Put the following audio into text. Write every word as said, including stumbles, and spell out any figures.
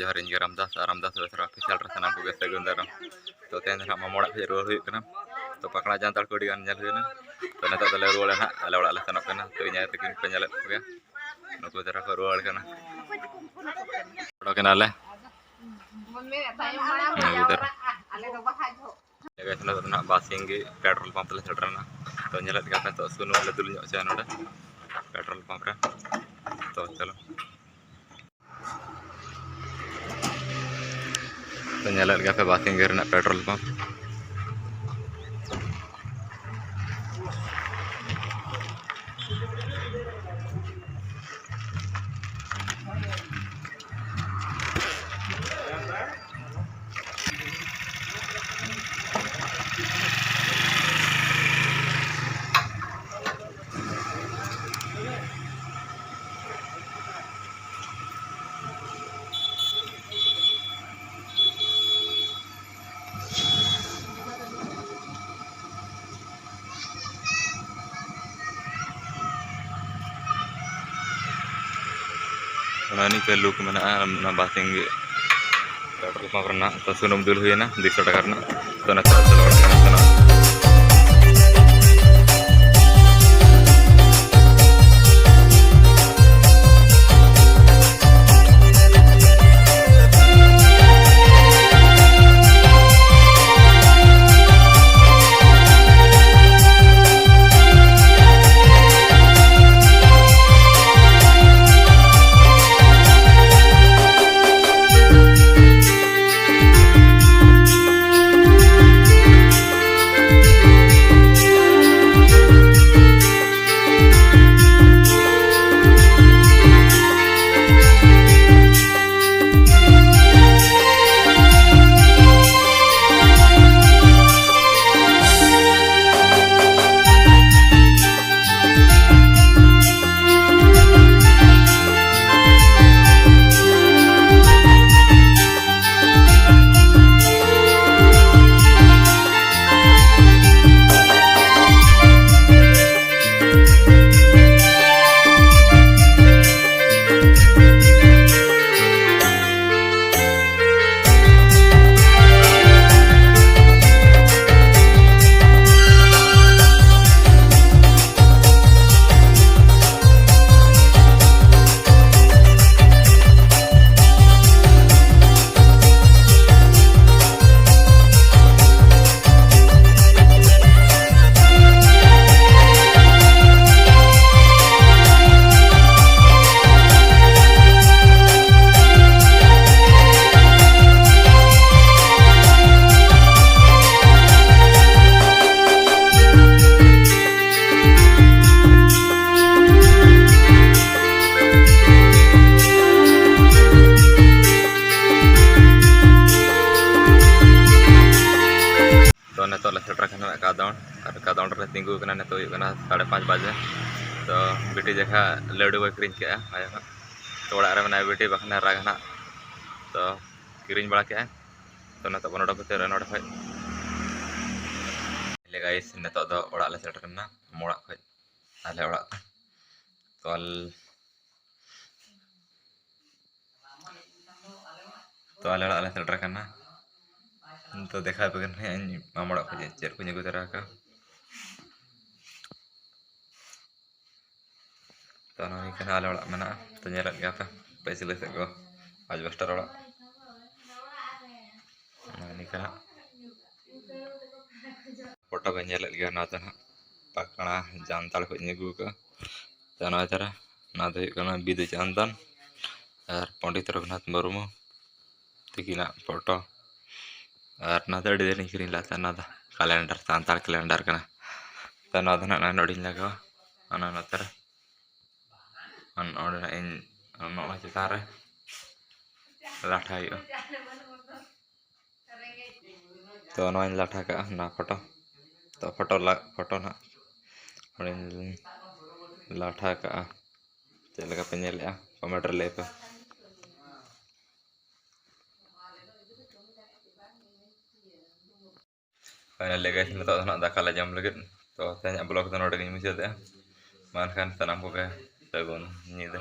ᱡᱚᱦᱟᱨ, ᱤᱧ ᱜᱮ ᱨᱟᱢᱫᱟᱥ, ᱟᱨ ᱨᱟᱢᱫᱟᱥ ᱵᱮᱥᱨᱟ ᱚᱯᱷᱤᱥᱤᱭᱟᱞ ᱨᱮ ᱥᱟᱱᱟᱢ ᱠᱚᱜᱮ ᱥᱟᱹᱜᱩᱱ ᱫᱟᱨᱟᱢ᱾ ᱛᱚ, ᱛᱮᱦᱮᱧ ᱫᱚ ᱱᱟᱦᱟᱜ ᱢᱟᱢᱚ ᱚᱲᱟᱜ ᱠᱷᱚᱱ ᱨᱩᱣᱟᱹᱲ ᱦᱩᱭᱩᱜ ᱠᱟᱱᱟ᱾ ᱛᱚ, ᱯᱟᱠᱲᱟ ᱡᱟᱱᱛᱟᱲ ᱠᱚ ᱟᱹᱰᱤ ᱜᱟᱱ ᱧᱮᱞ ᱦᱩᱭᱱᱟ᱾ ᱛᱚ, ᱱᱤᱛᱚᱜ ᱫᱚᱞᱮ ᱨᱩᱣᱟᱹᱲᱟ ᱱᱟᱦᱟᱜ, ᱟᱞᱮ ᱚᱲᱟᱜ ᱞᱮ ᱥᱮᱱᱚᱜ ᱠᱟᱱᱟ᱾ ᱛᱚ, ᱤᱧ ᱟᱭᱳ ᱛᱟᱹᱠᱤᱱ ᱯᱮ ᱧᱮᱞᱮᱫ ᱠᱚᱜᱮᱭᱟ, ᱱᱩᱠᱩ ᱫᱷᱟᱨᱟ ᱠᱚ ᱨᱩᱣᱟᱹᱲ ᱠᱟᱱᱟ᱾ ᱯᱷᱳᱴᱳ ᱠᱟᱱᱟᱞᱮ᱾ ᱱᱩᱠᱩ ᱫᱷᱟᱨᱟ᱾ ᱱᱤᱛᱚᱜ ᱫᱚ ᱱᱟᱦᱟᱜ ᱵᱟᱥᱤᱝ ᱜᱮ ᱯᱮᱴᱨᱳᱞ ᱯᱟᱢᱯ ᱛᱮᱞᱮ ᱥᱮᱴᱮᱨᱮᱱᱟ᱾ ᱛᱚ, ᱧᱮᱞᱮᱫ ᱜᱮᱭᱟ ᱯᱮ, ᱱᱤᱛᱚᱜ ᱥᱩᱱᱩᱢ ᱞᱮ ᱫᱩᱞ ᱧᱚᱜ ᱦᱚᱪᱚᱭᱟ ᱱᱚᱰᱮ ᱯᱮᱴᱨᱳᱞ ᱯᱟᱢᱯ ᱨᱮ᱾ ᱛᱚ, ᱪᱚᱞᱚ᱾ ᱛᱚ, ᱧᱮᱞᱮᱫ ᱜᱮᱭᱟ ᱯᱮ ᱵᱟᱥᱤᱝᱜᱟᱹ ᱨᱮᱱᱟᱜ ᱯᱮᱴᱨᱳᱞ ᱯᱟᱢᱯ᱾ ᱚᱱᱟ ᱱᱤᱝᱠᱟᱹ ᱞᱩᱠ ᱢᱮᱱᱟᱜᱼᱟ, ᱚᱱᱟ ᱵᱟᱥᱤᱝ ᱜᱮ ᱯᱮᱴᱨᱳᱞ ᱯᱟᱢᱯ ᱨᱮᱱᱟᱜ᱾ ᱛᱚ, ᱥᱩᱱᱩᱢ ᱫᱩᱞ ᱦᱩᱭᱮᱱᱟ ᱫᱩᱭᱥᱚ ᱴᱟᱠᱟ ᱨᱮᱱᱟᱜ᱾ ᱛᱚ, ᱱᱤᱛᱚᱜ ᱪᱟᱞᱟᱣ ᱚᱲᱟᱜ ᱠᱟᱱᱟ, ᱥᱮᱱᱚᱜ᱾ ᱱᱤᱛᱚᱜ ᱞᱮ ᱥᱮᱴᱮᱨ ᱟᱠᱟᱱᱟ ᱠᱟᱫᱚᱱ, ᱟᱨ ᱠᱟᱫᱚᱱ ᱨᱮᱞᱮ ᱛᱤᱸᱜᱩ ᱟᱠᱟᱱᱟ᱾ ᱱᱤᱛᱚᱜ ᱦᱩᱭᱩᱜ ᱠᱟᱱᱟ ᱥᱟᱲᱮ ᱯᱟᱸᱪ ᱵᱟᱡᱮ᱾ ᱛᱚ ᱵᱤᱴᱤ ᱡᱟᱠᱷᱟ ᱞᱟᱹᱰᱩ ᱵᱟᱭ ᱠᱤᱨᱤᱧ ᱠᱮᱜᱼᱟ ᱟᱭᱳ ᱦᱟᱸᱜ, ᱛᱚ ᱚᱲᱟᱜ ᱨᱮ ᱢᱮᱱᱟᱭᱟ ᱵᱤᱴᱤ, ᱵᱟᱠᱷᱟᱱ ᱮ ᱨᱟᱜᱟ ᱦᱟᱸᱜ᱾ ᱛᱚ ᱠᱤᱨᱤᱧ ᱵᱟᱲᱟ ᱠᱮᱜᱼᱟ᱾ ᱛᱚ ᱱᱤᱛᱚᱜ ᱵᱚᱱ ᱚᱰᱚᱠ ᱩᱛᱟᱹᱨᱚᱜᱼᱟ ᱱᱚᱰᱮ ᱠᱷᱚᱡ᱾ ᱦᱮᱞᱳ ᱜᱟᱭᱤᱥ, ᱱᱤᱛᱚᱜ ᱫᱚ ᱚᱲᱟᱜ ᱞᱮ ᱥᱮᱴᱮᱨ ᱮᱱᱟ, ᱚᱲᱟᱜ ᱠᱷᱚᱡ ᱟᱞᱮ ᱚᱲᱟᱜ ᱛᱮ᱾ ᱛᱚ ᱟᱞ- ᱛᱚ ᱟᱞᱮ ᱚᱲᱟᱜ ᱞᱮ ᱥᱮᱴᱮᱨ ᱟᱠᱟᱱᱟ᱾ ᱛᱚ ᱫᱮᱠᱷᱟᱣ ᱟᱯᱮ ᱠᱟᱱ ᱦᱟᱸᱜ ᱤᱧ ᱢᱟᱢᱟ ᱚᱲᱟᱜ ᱠᱷᱚᱱ ᱪᱮᱫ ᱠᱚᱧ ᱟᱹᱜᱩ ᱛᱚᱨᱟ ᱟᱠᱟᱫᱼᱟ᱾ ᱛᱚ ᱱᱚᱜᱼᱚᱭ ᱠᱟᱱᱟ ᱟᱞᱮ ᱚᱲᱟᱜ ᱢᱮᱱᱟᱜᱼᱟ᱾ ᱛᱚ ᱧᱮᱞᱮᱫ ᱜᱮᱭᱟ ᱯᱮ ᱯᱟᱹᱪᱷᱞᱟᱹ ᱥᱮᱫ ᱠᱚ ᱟᱡᱽᱵᱮᱥᱴᱟᱨ ᱚᱲᱟᱜ᱾ ᱱᱚᱜᱼᱚᱭ ᱠᱟᱱᱟ ᱯᱷᱳᱴᱳ ᱵᱮᱱ ᱧᱮᱞᱮᱫ ᱜᱮᱭᱟ, ᱱᱚᱣᱟ ᱫᱚ ᱱᱟᱦᱟᱜ ᱯᱟᱠᱲᱟ ᱡᱟᱱᱛᱟᱲ ᱠᱷᱚᱱ ᱤᱧ ᱟᱹᱜᱩ ᱟᱠᱟᱫᱼᱟ᱾ ᱛᱚ ᱱᱚᱣᱟ ᱫᱷᱟᱨᱟ, ᱱᱚᱣᱟ ᱫᱚ ᱦᱩᱭᱩᱜ ᱠᱟᱱᱟ ᱵᱤᱫᱩ ᱪᱟᱸᱫᱟᱱ ᱟᱨ ᱯᱚᱱᱰᱤᱛ ᱨᱚᱜᱷᱩᱱᱟᱛᱷ ᱢᱩᱨᱢᱩ ᱛᱤᱠᱤᱱᱟᱜ ᱯᱷᱳᱴᱳ᱾ ᱟᱨ ᱱᱚᱣᱟ ᱫᱚ ᱟᱹᱰᱤ ᱫᱤᱱ ᱤᱧ ᱠᱤᱨᱤᱧ ᱞᱮᱫ ᱛᱟᱦᱮᱸᱫ, ᱱᱚᱣᱟ ᱫᱚ ᱠᱮᱞᱮᱱᱰᱟᱨ, ᱥᱟᱱᱛᱟᱲ ᱠᱮᱞᱮᱱᱰᱟᱨ ᱠᱟᱱᱟ᱾ ᱛᱚ ᱱᱚᱣᱟ ᱫᱚ ᱱᱟᱦᱟᱜ ᱱᱚᱰᱮᱧ ᱞᱟᱜᱟᱣᱟ, ᱚᱱᱟ ᱱᱚᱛᱮ ᱨᱮ, ᱟᱨ ᱱᱚᱰᱮ ᱱᱟᱦᱟᱜ ᱤᱧ ᱱᱚᱜᱼᱚᱭ ᱪᱮᱛᱟᱱ ᱨᱮ ᱞᱟᱴᱷᱟ ᱦᱩᱭᱩᱜᱼᱟ᱾ ᱛᱚ ᱱᱚᱣᱟᱧ ᱞᱟᱴᱷᱟ ᱠᱟᱜᱼᱟ, ᱱᱚᱣᱟ ᱯᱷᱳᱴᱳ᱾ ᱛᱚ ᱯᱷᱳᱴᱳ ᱞᱟ-, ᱯᱷᱳᱴᱳ ᱱᱟᱦᱟᱜ ᱱᱚᱰᱮᱧ ᱞᱟᱴᱷᱟ ᱠᱟᱜᱼᱟ᱾ ᱪᱮᱫ ᱞᱮᱠᱟ ᱯᱮ ᱧᱮᱞᱮᱜᱼᱟ, ᱠᱚᱢᱮᱱᱴ ᱨᱮ ᱞᱟᱹᱭ ᱯᱮ᱾ ᱯᱷᱟᱭᱱᱟᱞᱤ ᱜᱟᱭᱤᱥ, ᱱᱤᱛᱚᱜ ᱫᱚ ᱱᱟᱦᱟᱜ ᱫᱟᱠᱟ ᱞᱮ ᱡᱚᱢ ᱞᱟᱹᱜᱤᱫ᱾ ᱛᱚ ᱛᱮᱦᱮᱧᱟᱜ ᱵᱞᱚᱜ ᱫᱚ ᱱᱚᱰᱮ ᱜᱤᱧ ᱢᱩᱪᱟᱹᱫᱮᱜᱼᱟ᱾ ᱢᱟ ᱮᱱᱠᱷᱟᱱ ᱥᱟᱱᱟᱢ ᱠᱚᱜᱮ ᱥᱟᱹᱜᱩᱱ ᱧᱤᱫᱟᱹ᱾